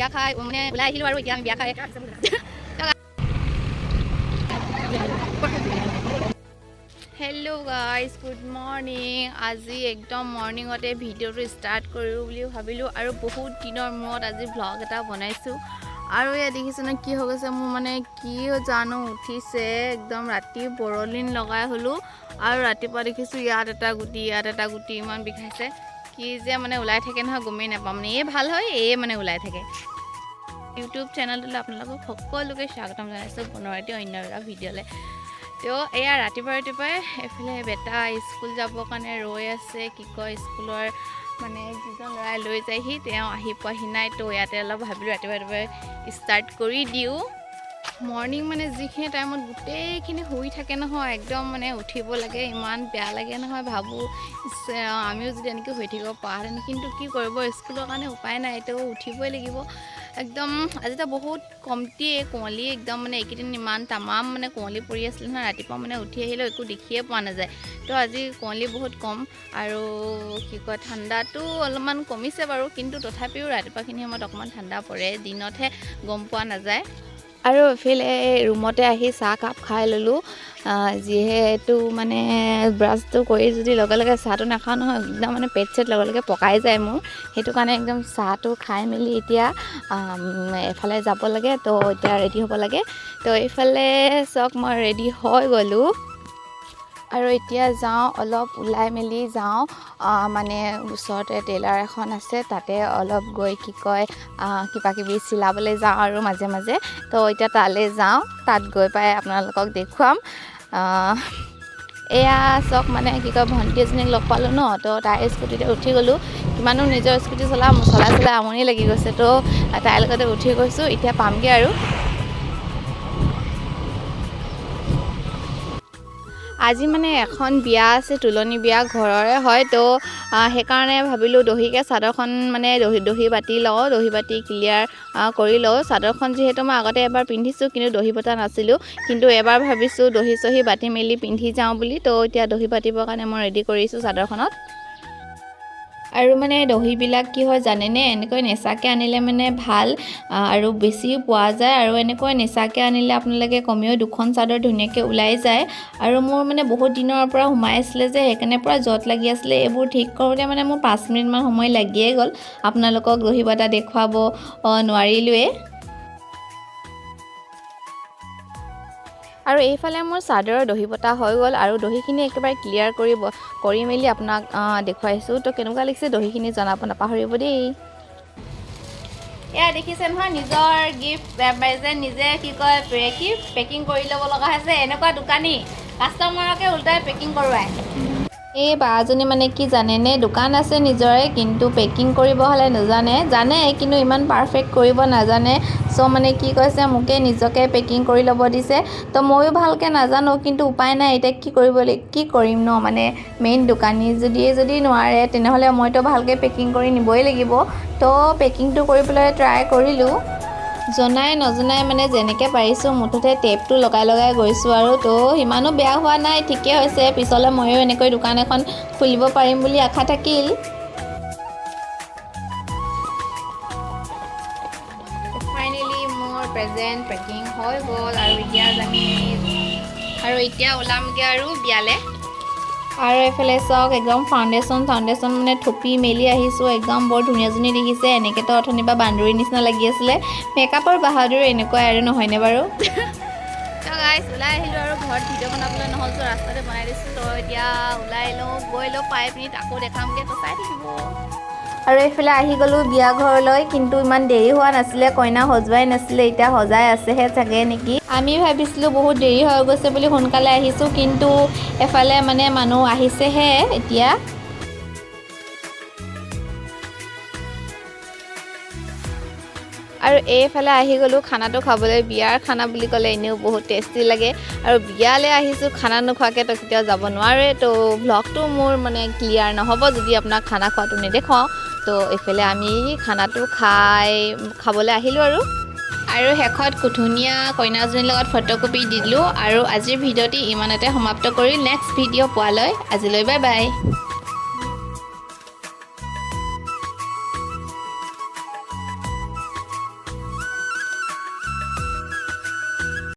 বিয়া খাই মানে ওলাই আহিলোঁ আৰু এতিয়া আমি বিয়া খাই। Hello' guys, good morning. আজি একদম মৰ্ণিঙতে ভিডিঅ'টো ষ্টাৰ্ট কৰোঁ বুলি ভাবিলোঁ আৰু বহুত দিনৰ মূৰত আজি ভ্লগ এটা বনাইছোঁ। আৰু ইয়াত দেখিছে নে, কি হৈ গৈছে মোৰ? মানে কি জানো উঠিছে। একদম ৰাতি বৰলিন লগাই হ'লোঁ আৰু ৰাতিপুৱা দেখিছোঁ ইয়াত এটা গুটি, ইয়াত এটা গুটি, ইমান বিষাইছে। কি যে মানে ওলাই থাকে নহয়, গমেই নাপাওঁ। মানে এই ভাল হয়, এই মানে ওলাই থাকে। ইউটিউব চেনেলটোলৈ আপোনালোকক সকলোকে স্বাগতম জনাইছোঁ পুনৰ এটি অন্য এটা ভিডিঅ'লৈ। তো এয়া ৰাতিপুৱা ৰাতিপুৱাই এইফালে বেটা স্কুল যাবৰ কাৰণে ৰৈ আছে। কি কয়, স্কুলৰ মানে যিজন ল'ৰাই লৈ যায়হি, তেওঁ আহি পোৱাহি নাই। তো ইয়াতে অলপ ভাবিলোঁ ৰাতিপুৱা ৰাতিপুৱাই ষ্টাৰ্ট কৰি দিওঁ। মৰ্ণিং মানে যিখিনি টাইমত গোটেইখিনি শুই থাকে নহয়, একদম মানে উঠিব লাগে, ইমান বেয়া লাগে নহয়। ভাবোঁ, ইছ, আমিও যদি এনেকৈ শুই থাকিব পৰাহেঁতেন। কিন্তু কি কৰিব, স্কুলৰ কাৰণে উপায় নাই, তো উঠিবই লাগিব। একদম আজিতো বহুত কমটিয়ে কুঁৱলী, একদম মানে এইকেইদিন ইমান তামাম মানে কুঁৱলী পৰি আছিলে নহয়, ৰাতিপুৱা মানে উঠি আহিলেও একো দেখিয়ে পোৱা নাযায়। তো আজি কুঁৱলী বহুত কম আৰু কি কয়, ঠাণ্ডাটো অলপমান কমিছে বাৰু, কিন্তু তথাপিও ৰাতিপুৱাখিনি সময়ত অকণমান ঠাণ্ডা পৰে, দিনতহে গম পোৱা নাযায়। আৰু এইফালে ৰুমতে আহি চাহ কাপ খাই ল'লোঁ। যিহেতু মানে ব্ৰাছটো কৰি যদি লগে লগে চাহটো নাখাওঁ নহয়, একদম মানে পেট চেট লগে লগে পকাই যায় মোৰ। সেইটো কাৰণে একদম চাহটো খাই মেলি এতিয়া এফালে যাব লাগে। তো এতিয়া ৰেডি হ'ব লাগে। তো এইফালে চাওক, মই ৰেডি হৈ গ'লোঁ আৰু এতিয়া যাওঁ, অলপ ওলাই মেলি যাওঁ। মানে ওচৰতে টেইলাৰ এখন আছে, তাতে অলপ গৈ কি কয়, কিবা কিবি চিলাবলৈ যাওঁ আৰু মাজে মাজে। তো এতিয়া তালৈ যাওঁ, তাত গৈ পাই আপোনালোকক দেখুৱাম। এয়া চাওক, মানে কি কয়, ভণ্টি এজনীক লগ পালোঁ ন, তো তাইৰ স্কুটিতে উঠি গ'লোঁ। কিমানো নিজৰ স্কুটি চলাম, চলাই চলাই আমনি লাগি গৈছে। তো তাইৰ লগতে উঠি গৈছোঁ, এতিয়া পামগৈ। আৰু আজি মানে এখন বিয়া আছে, তোলনি বিয়া, ঘৰৰে হয়। তো সেইকাৰণে ভাবিলোঁ দহিকে চাদৰখন মানে দহি বাতি লওঁ, দহি বাতি ক্লিয়াৰ কৰি লওঁ চাদৰখন। যিহেতু মই আগতে এবাৰ পিন্ধিছোঁ, কিন্তু দহি বতা নাছিলোঁ। কিন্তু এবাৰ ভাবিছোঁ দহি চহি বাতি মেলি পিন্ধি যাওঁ বুলি। তো এতিয়া দহি বাতিবৰ কাৰণে মই ৰেডি কৰিছোঁ চাদৰখনত। আৰু মানে দহিবিলাক কি হয় জানেনে? এনেকৈ নেচাকৈ আনিলে মানে ভাল আৰু বেছিও পোৱা যায়। আৰু এনেকৈ নেচাকৈ আনিলে আপোনালোকে কমেও দুখন চাদৰ ধুনীয়াকৈ ওলাই যায়। আৰু মোৰ মানে বহুত দিনৰ পৰা সোমাই আছিলে যে, সেইকাৰণে পূৰা জঁট লাগি আছিলে। এইবোৰ ঠিক কৰোঁতে মানে মোৰ 5 মিনিটমান সময় লাগিয়ে গ'ল। আপোনালোকক দহি বটা দেখুৱাব নোৱাৰিলোৱেই। আৰু এইফালে মোৰ চাদৰৰ দহি বটা হৈ গ'ল আৰু দহিখিনি একেবাৰে ক্লিয়াৰ কৰি মেলি আপোনাক দেখুৱাইছোঁ। তো কেনেকুৱা লাগিছে দহিখিনি, জনাব নাপাহৰিব দেই। এয়া দেখিছে নহয়, নিজৰ গিফ্ট প্ৰেজেণ্ট নিজে কি কয়, কি পেকিং কৰি ল'ব লগা হৈছে। এনেকুৱা দোকানী, কাষ্টমাৰকে উল্টাই পেকিং কৰোৱাই। এই বাজনী মানে কি জানেনে? দোকান আছে নিজৰে, কিন্তু পেকিং কৰিব হ'লে নাজানে। জানে, কিন্তু ইমান পাৰফেক্ট কৰিব নাজানে। চ' মানে কি কৈছে, মোকে নিজকে পেকিং কৰি ল'ব দিছে। তো ময়ো ভালকৈ নাজানো, কিন্তু উপায় নাই। এতিয়া কি কৰিব, কি কৰিম ন? মানে মেইন দোকানী যদি নোৱাৰে, তেনেহ'লে মইতো ভালকৈ পেকিং কৰি নিবই লাগিব। তো পেকিংটো কৰিবলৈ ট্ৰাই কৰিলোঁ। জনাই নজনাই মানে যেনেকৈ পাৰিছোঁ, মুঠতে টেপটো লগাই লগাই গৈছোঁ। আৰু তো সিমানো বেয়া হোৱা নাই, ঠিকে হৈছে। পিছলৈ ময়ো এনেকৈ দোকান এখন খুলিব পাৰিম বুলি আশা থাকিল। ফাইনেলি মোৰ প্ৰেজেণ্ট পেকিং হৈ গ'ল আৰু এতিয়া ওলামগৈ আৰু বিয়ালৈ। আৰু এইফালে চাওক, একদম ফাউণ্ডেশ্যন চাউণ্ডেশ্যন মানে থুপি মেলি আহিছোঁ। একদম বৰ ধুনীয়াজনী দেখিছে। এনেকৈতো অথনিৰ পৰা বান্দৰীৰ নিচিনা লাগি আছিলে। মেকআপৰ বাহাদুৰ এনেকুৱাই আৰু, নহয়নে বাৰু? তো গাইছ, ওলাই আহিলোঁ আৰু ঘৰত ভিডিঅ' বনাবলৈ নহ'ল, চ' ৰাস্তাতে বনাই দিছোঁ। তো এতিয়া ওলাই লওঁ, গৈ লওঁ, পাই পিনি আকৌ দেখামগৈ, তো চাই থাকিব। আৰু এইফালে আহি গ'লোঁ বিয়া ঘৰলৈ, কিন্তু ইমান দেৰি হোৱা নাছিলে, কইনা সজোৱাই নাছিলে। এতিয়া সজাই আছেহে চাগে নেকি। আমি ভাবিছিলোঁ বহুত দেৰি হৈ গৈছে বুলি সোনকালে আহিছোঁ, কিন্তু এফালে মানে মানুহ আহিছেহে এতিয়া। আৰু এইফালে আহি গ'লোঁ খানাটো খাবলৈ। বিয়াৰ খানা বুলি ক'লে এনেও বহুত টেষ্টি লাগে। আৰু বিয়ালৈ আহিছোঁ, খানা নোখোৱাকৈ তো কেতিয়াও যাব নোৱাৰে। তো ভ্লগটো মোৰ মানে ক্লিয়াৰ নহ'ব যদি আপোনাক খানা খোৱাটো নেদেখুৱাওঁ। তো এইফালে আমি খানাটো খাবলৈ আহিলোঁ আৰু শেষত ধুনীয়া কইনাজনীৰ লগত ফটোকপি দিলোঁ। আৰু আজিৰ ভিডিঅ'টি ইমানতে সমাপ্ত কৰি নেক্সট ভিডিঅ' পোৱালৈ আজিলৈ বাই বাই।